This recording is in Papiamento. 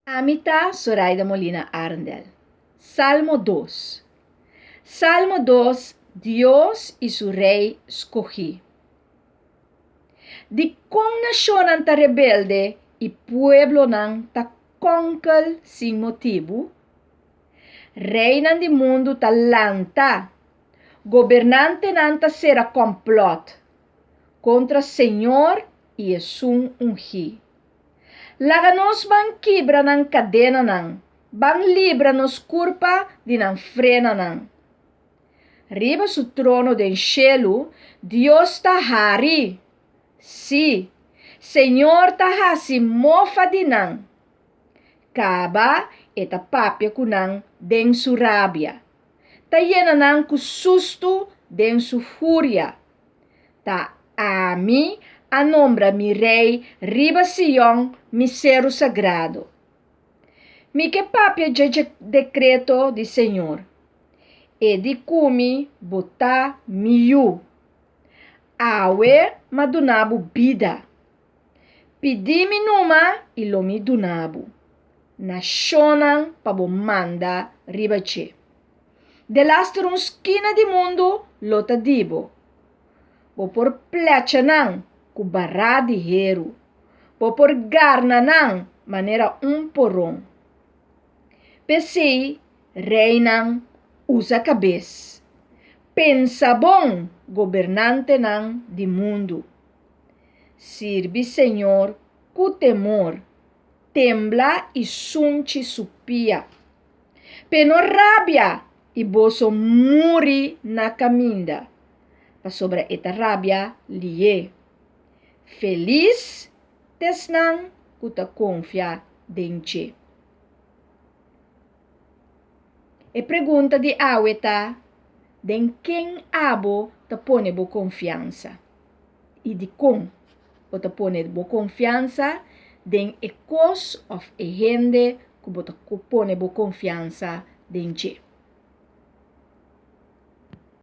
Ami ta Soraida Molina Arendel. Salmo dos. Salmo dos Dios i su Rei skogí. Dikon nashonnan ta rebelde i pueblonan ta kònkel sin motibu? Reinan di mundu ta lanta, gobernantenan ta sera kòmplòt kontra Señor i esun ungí. Laga nos ban kibra nan kadenanan, ban libra nos kurpa di nan frenanan. Riba su trono den shelu, Dios ta hari. Sí, Señor ta hasi mofa di nan. Kaba e ta papia ku nan den su rabia, ta yena nan ku sustu den su furia. Ta ami a nombra mi rei riba Sion, mi seru sagrado. Mi ke papia dje dekreto di señor, E di ku mi, Bo ta mi yu. Awe m'a duna bo bida. Pidi mi numa i lo mi duna bo nashonnan pa bo manda riba dje. Delaster un skina di mundu lo ta di bo. Bo por plecha nan ku bará di heru. Bo por garna nan manera un poron. P'esei, reinan, usa kabes. Pensa bon, gobernantenan di mundu. Sirbi Señor ku temor, tembla i sunchi su pia. P'e no rabia i boso muri na kaminda, pasobra e ta rabia lié. Felis t'esnan ku ta konfia den dje. E pregunta di awe ta, Den ken abo ta pone bo konfiansa? I dikon bo ta pone bo konfiansa den e kos òf e hende ku bo ta pone bo konfiansa den dje?